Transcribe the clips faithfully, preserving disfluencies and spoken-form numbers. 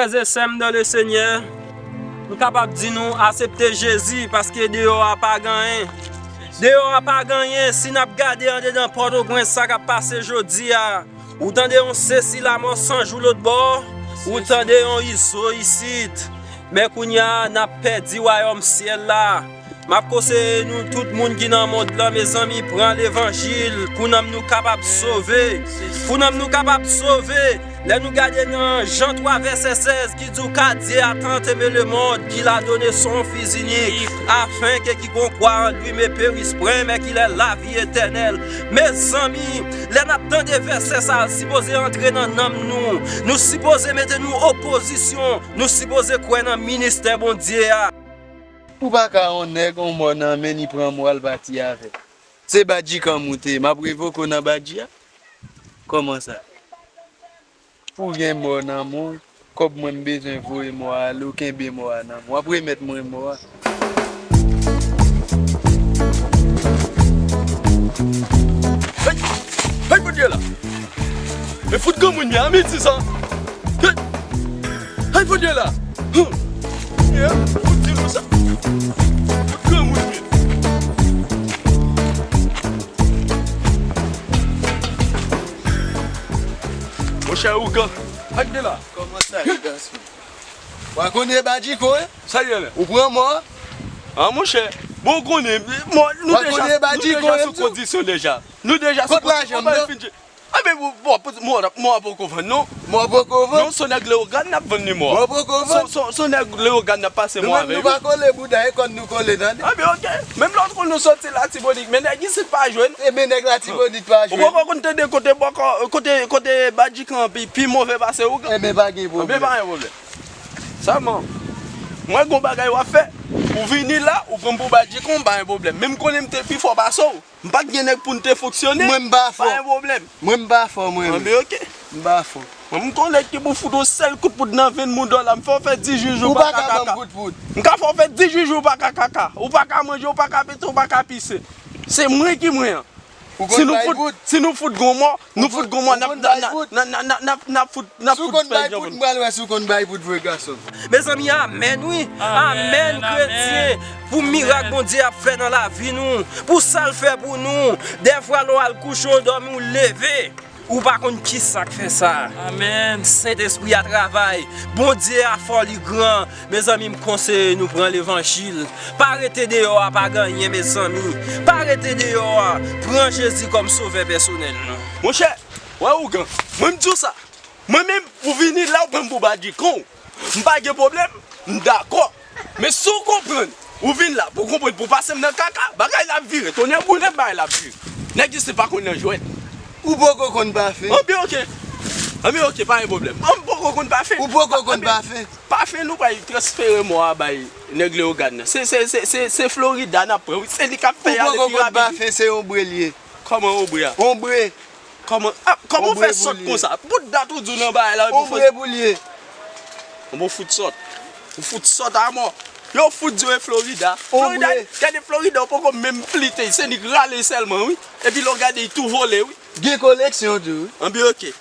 Frè e sè m dan le Senyè, m kapab di nou aksepte Jezi paske deyò a pa gen anyen. Deyò a pa gen anyen, si n ap gade andedan Pòtoprens sa k ap pase jodi a, ou tande yon Cécile Amor san jou lòt bò, ou tande yon Izo isit. Men kounye a, n ap pèdi wayòm syèl la. M ap konseye nou, tout moun ki nan mond lan, mezanmi, pran levanjil pou nanm nou kapab sove. Pou nanm nou kapab sove. Lè nou gade nan Jan twa vèsè sèz ki di w, car Dieu a tant aimé le monde qu'il a donné son Fils unique, afin que quiconque croit en lui ne périsse point, mais qu'il ait la vie éternelle. Mezanmi, lè n ap tande vèsè sa a, l sipoze antre nan nanm nou. Nou sipoze mete nou opozisyon. Nou sipoze kwè nan ministè Bondye a. Ou pa ka yon nèg, yon mò nan men, ni pran mò al pati avè l. Se badji kan moute, m ap revoke w nan badji a? Kòman sa? Pou gen mò nan men w, kòb mwen m bezwen voye mò a ale, w kenbe mò a nan men w, w ap remèt mwen mò a. Hey! Hey, Bondye la! E fout granmoun ye, a midi sa! Hey! Hey, Bondye la! Huh! Yeah, fout di nou sa! Fout granmoun ye! Monchè, ougan! Hey, Bondye la! Kòman sa ye, gason? Wa konnen badji kon, hein? Sa ye, lè? Ou pran mò? Ah, monchè. Bon, ou konnen, mò, nou deja, nou deja sou kondisyon deja. Nou deja sou kondisyon. Anben, bon, mò, mò a poko vann, non. Mò poko vann? Non, se nèg Leyogàn n ap vann li mò a. Mò poko vann? Se nèg Leyogàn n ap pase mò avè l. Nou menm nou pa kole bouda, e kòn nou kole, tande. Anben, oke. Menm lòt kou nou soti Latibonit, men nèg isit pa jwe, non. E men nèg Latibonit pa jwe. Ou poko konn tande kote bòkò, kote, kote badji kan pi, pi move pase ougan. Enben, pa gen pwoblèm. Enben, pa gen pwoblèm. Sèlman, mwen gon bagay w ap fè. Ou vini la, ou pran m pou badji kan, pa gen pwoblèm. Men m konnen m te pi fò pase w. M pa t gen nèg pou n te fonksyone. Mwen m pa fò. Pa gen pwoblèm. Mwen m pa fò, mwen menm. Anben, oke. M pa fò. Mwen, m gon nèg ki pou fout yon sèl kout poud nan venn mouda w la. M fè w fè dizuit jou pa ka kaka. Ou pa ka ban m kout poud. M ka fè w fè dizuit jou pa ka kaka. Ou pa ka manje, ou pa ka pete, ou pa ka pise. Se mwen ki mwen an. Si nou fout, si nou fout gon mò, nou fout gon mò, n ap, n ap, n ap, n ap, n ap fout, n ap fout fè djanm. Si w konn bay poud, m pral wè si w konn bay poud vre, gason. Mezanmi, amèn, wi. Amèn, kretyen. Pou mirak Bondye ap fè nan lavi nou, pou sa l fè pou nou. Dèfwa lè w al kouche, w dòmi, w leve, ou pa konn kisa k fè sa. Amèn. Sentespri a travay. Bondye a fò, li gran. Mezanmi, m konseye nou pran levanjil. Pa rete deyò a, pa gen anyen, mezanmi. Pa rete deyò a. Pran Jezi kòm sovè pèsonèl nou. Monchè, wè ougan, mwen m di w sa. Mwen menm, ou vini la, ou pran m pou badji kan w. M pa gen pwoblèm, m dakò. Men si w konprann, ou vin la pou konprann, pou pase m nan kaka, bagay la ap vire. Tonnè boule m, bagay la ap vire. Nèg isit pa konn nan jwèt. Ou poko konn pafen. Anben, oke. Anben, oke, pa gen pwoblèm. An, m poko konn pafen. Ou poko konn pafen. Pafen nou pral transfere mò a bay nèg Leyogàn nan. Se, se, se, se, se Florida n ap pran, wi. Se li k ap fè y ale pi rapid, wi. Ou poko konn pafen, se onbre l ye. Kòman onbre a? Onbre. Kòman, ah, kòman w fè sòt konsa? Bout dat ou di w nan bagay la, epi w fè onbre pou l ye. Bon, fout sòt. Ou fout sòt amò. Yo fout di w e Florida. Florida, gade Florida, ou poko menm flite. Se li k rale sèlman, wi. Epi lè w gade, li tou vole, wi. Gen koleksyon tou, wi. Anben, oke.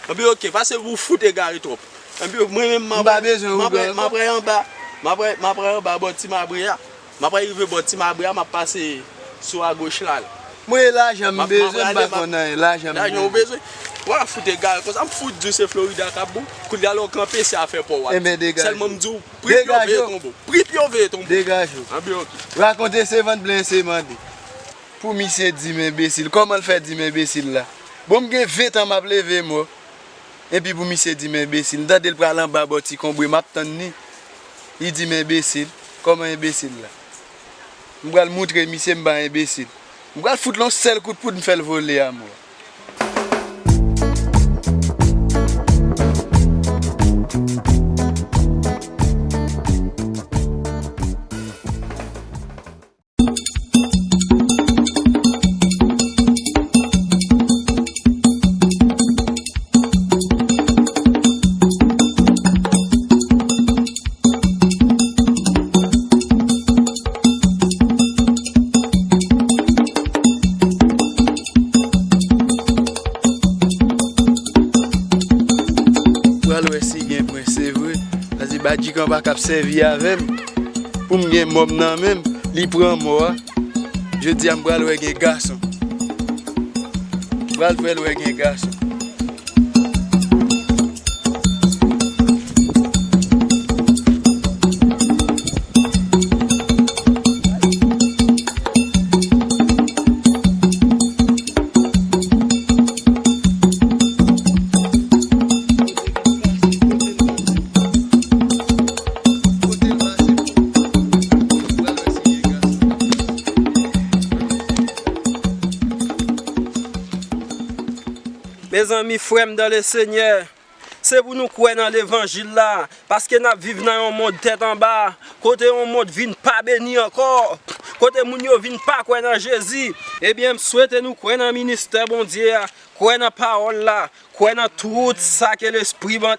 Anben, oke, pase ou fout egare twòp. Anben, mwen menm, m ap, m ap, m ap pran anba. M ap, m ap pran anba bò Ti Mabwe a. M ap rive bò Ti Mabwe a, m ap pase sou agoch la. Mwen, lajan m bezwen, m pa konn anyen, lajan m bezwen. Lajan ou bezwen? Wa fout egare konsa, m fout di w se Florida k ap bon. Kounye a lè w kanpe, se afè pa w. Enben, degaje w. Sèlman m di w, pri pyo veye tonbe w. Pri pyo veye tonbe w. Degaje w. Anben, oke. Rakonte se vann plen se mande. Pou misye di m enbesil, kòman l fè di m enbesil la? Bon, m gen ven tan m ap leve mò. Epi pou misye di m enbesil, m tande l pral anba bò ti konbre, m ap tann li. Li di m enbesil. Kòman enbesil la? M pral moutre misye m pa enbesil. M pral fout l yon sèl kout poud, m fè l vole a mò. Jikan pa kab sèvi avè m pou m gen mò m nan men m, li pran mò a. Jodi a m pral wè gen gason. M pral fè l wè gen gason. Mezanmi, frè m dan le Senyè, se pou nou kwè nan levanjil la, paske n ap viv nan yon mond tèt anba, kote yon mond vin pa beni ankò, kote moun yo vin pa kwè nan Jezi. Ebyen, m swete nou kwè nan ministè Bondye a, kwè nan pawòl la, kwè nan tout sa ke Lespri ban.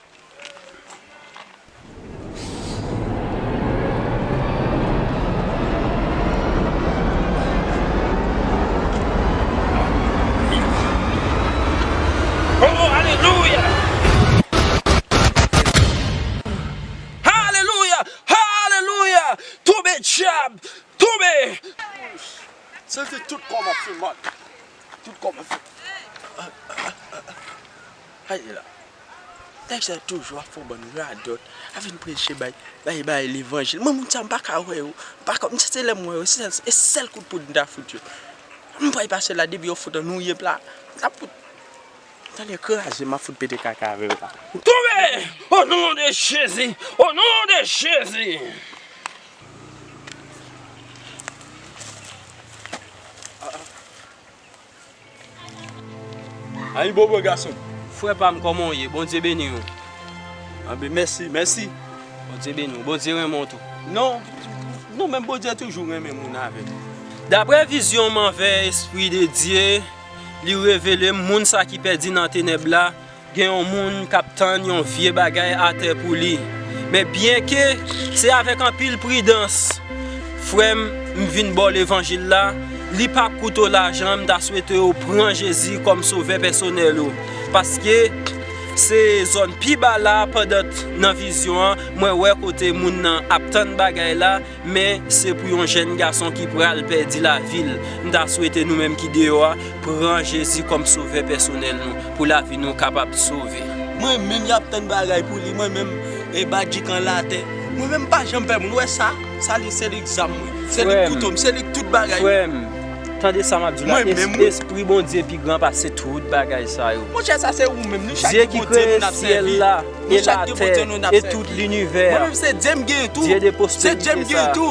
Oh, alelouya! Alelouya! Alelouya! Tonbe, dyab! Tonbe! Santi tout kò m ap fè mal. Tout kò m ap fè. Ay la. Nèg sa toujou ap fè yon bann radòt, ap vin preche bay, bay, bay levanjil. Mwen, moun sa, m pa ka wè yo. M pa ka, m se lè m wè yo, se, se sèl kout poud m ta fout yo. M pral pase la, depi yo fout annou yep la. M ta fout. Tande kraze, m ap fout pete kaka avè yo la. Tonbe! Au nom de Jésus! Au nom de Jésus! Ayibobo, gason. Frè pa m, kòman w ye? Bondye beni w. Anben, mèsi, mèsi. Bondye beni w. Bondye renmen w tou. Non, nou menm, Bondye toujou renmen moun avè l. Daprè vizyon m anvè Espri de Dye, li revele m moun sa ki pèdi nan tenèb la, gen yon moun k ap tann yon vye bagay atè pou li. Men byenke se avèk anpil pridans, frè m, m vin ba w levanjil la, li p ap koute w lajan, m ta swete w pran Jezi kòm sovè pèsonèl ou. Paske se zòn pi ba la, pandan t nan vizyon an, mwen wè kote moun nan ap tann bagay la, men se pou yon jèn gason ki pral pèdi lavi l. M ta swete nou menm ki deyò a, pran Jezi kòm sovè pèsonèl nou, pou lavi nou kapab sove. Mwen menm y ap tann bagay pou li, mwen menm, e badjik anlatè. Mwen menm m pa janm pè moun, ou wè sa? Sa li, se li k zam mwen, se li k kouto m, se li k tout bagay mwen. Frè m, tande sa m ap di w la, es-, Espri Bondye pi gran pase tout bagay sa yo. Monchè, sa se ou menm, nou chak gen Bondye nou n ap sèvi. Dye ki kreye syèl la, e latè, e tout linivè a. Mwen menm se Dye m gen tou. Dye de pwosterite sa. Se Dye m gen tou.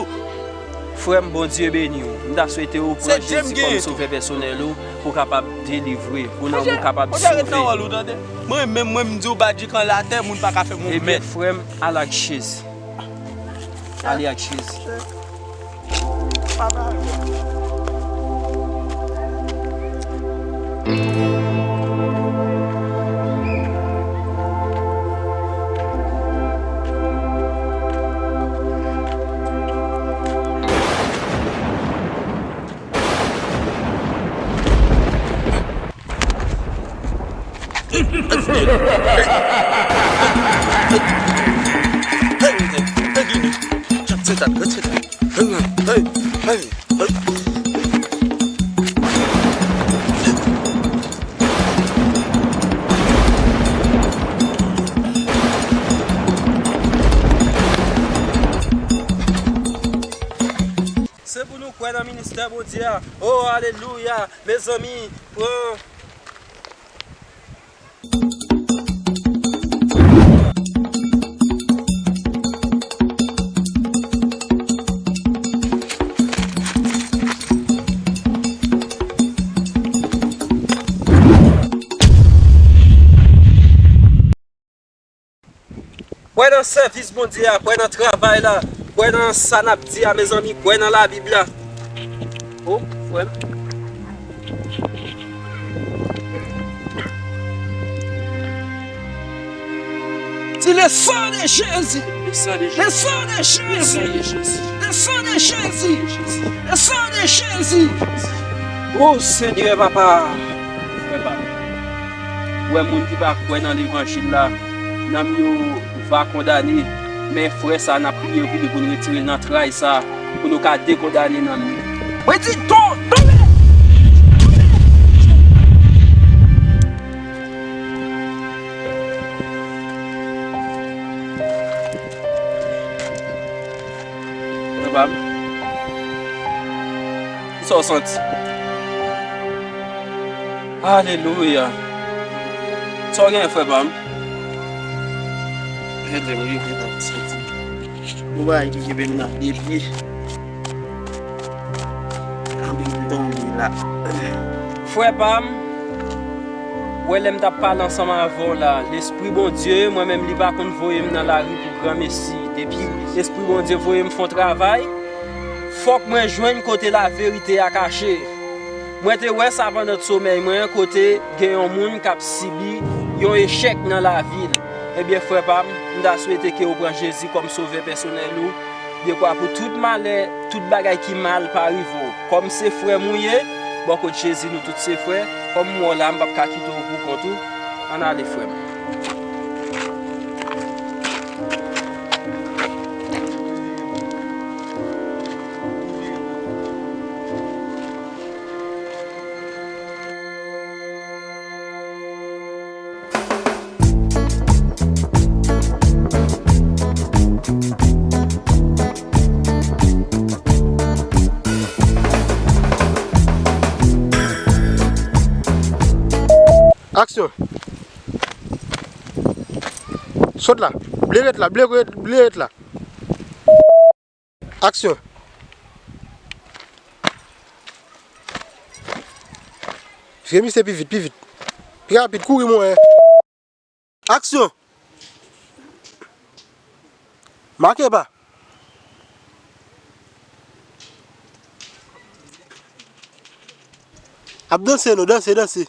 Frè m, Bondye beni w. M ta swete w pran Jezi kòm sovè pèsonèl ou, pou w kapab delivre, pou nanm ou kapab sove. Mwen menm, mwen m di w badjik anlatè, moun pa ka fè m yon mèt. Ebyen, frè m, al ak Jezi. Ale ak Jezi. Se pou nou kwè nan ministè Bondye a. Oh, alelouya! Mezanmi, pran. Kwè nan sèvis Bondye a, kwè nan travay la, kwè nan sa n ap di a, mezanmi, kwè nan Labib la. O, frè m. Di le sang de Jésus. Le sang de Jésus. Le sang de Jésus. Le sang de Jésus. Le sang de Jésus. O Senyè Papa. Frè pa m. Ou wè moun ki pa kwè nan levanjil la, nanm yo va kondane. Men frè sa, n ap priye pou li, pou n retire l nan tray sa, pou nou ka dekondane nanm li. Mwen di, ton, tonbe! Frè pa m. Kisa w santi? Alelouya. Sa w gen, frè pa m? Ede m rive nan santi. Yon bagay ki kenbe m nan de pye. Anpil m tonbe la. Frè pa m, wè lè m t ap pale ansanm avè w la, Lespri Bondye, mwen menm, li pa konn voye m nan lari pou granmesi. Depi Lespri Bondye voye m fè yon travay, fòk mwen jwenn kote laverite a kache. Mwen te wè sa pandan somèy mwen, kote gen yon moun k ap sibi yon echèk nan lavi l. Ebyen, frè pa m, m ta swete ke w pran Jezi kòm Sovè pèsonèl ou, dekwa pou tout malè, tout bagay ki mal pa rive w. Kòm se frè m ou ye, bò kot Jezi nou tout se frè, kòm m wè w la, m p ap ka kite w pou kont ou. Ann ale, frè m. Aksyon! Sot la! Blerèt la! Blerèt, blerèt la! Aksyon! Vire misye pi vit, pi vit. Pi rapid, kouri, mwen. Aksyon! Make pa. Ap danse, non, danse, danse.